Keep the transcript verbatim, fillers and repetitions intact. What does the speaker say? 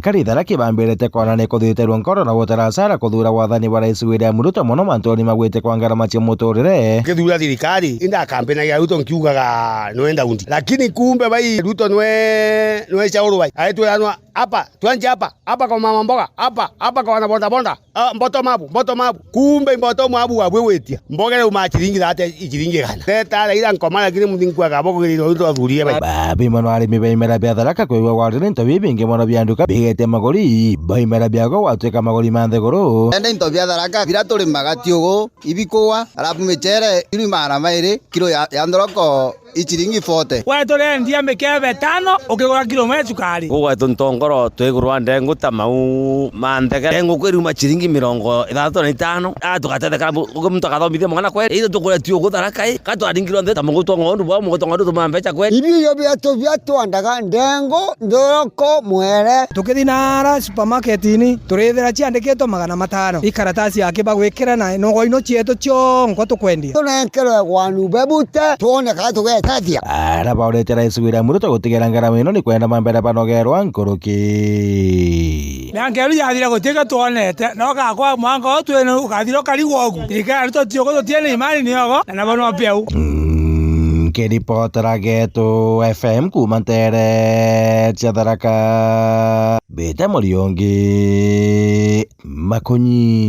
Kari Tharaka ibambirite kwana ni kuthiterwa nkoro na gutara hasara kuthura wathani bwa Rais William Ruto, mono mantuni magwite kwa ngarama cia muturire. Ngithuura thirikari, indakampenagia Ruto nkiugaga nwe ndaundi. Lakini kumbe bai Ruto nwe, nwe cauru bai. Aitwiranwa, "Hapa, tuanze hapa, hapa kwa mama mboga, hapa, hapa kwa wana boda boda." Ah, bottom up, bottom up. Kumbe bottom up wabwe gwitia. Mboga riu ma chiringi thate, chiringi igana. Teta Raila nkoma, lakini muthinku akabogirira untu athurie bai. Babi mono arimi ba imera bia Tharaka kwigua gwatire into bibingi mono bia nduka bigete magori, ba imera biago gwatwika magori ma nthiguru. Ende into bia Tharaka bira turimaga tiugu, ibikugwa, arabu michere, iri maana mairi, kiro ya, ya nthoroko i chiringi forty. Gwetu rendia mikebe itano, ukigura kilo imwe ya cukari. Gugwetu ntongoro twigurwa ndengu ta mau ma ndege. Ndengu kwiruma chiringi mirongo ithatu na itano. Ah, tugatetheka bu-, ugu muntu akathomithia mwana kweli. Ithu tukuria tiugu Tharaka i. Ka twaringirwe nthi ta mugutu wa ng'ondu, bwa mugutu wa ng'ondu tuma mbecha kweli. Ibio bietu bia twandaga ndengu, nthoroko, mwere. Tukithi nara supermarket-ini, turithira ciandikitwe magana matano. Ikaratasi yake bagwikira na nogo ino cietu cionko tukwendia. Tunenkerwe gwanu bebute, twone kana tugetethia. Ara baurite Rais William Ruto gutigira ngarama ino ni kwenda mambere banogerwa nkuruki. Mianka iru yathira gutiga twonete, no gakwa mwanka uyu twina ukathira ukarigwa ugu. Thirikari tuti ugu tutiene imani ni ogo, na nabo no piu. Mm, kiripotera Getu F M kuma ntere cia Tharaka, mbite Muriungi Makunyi.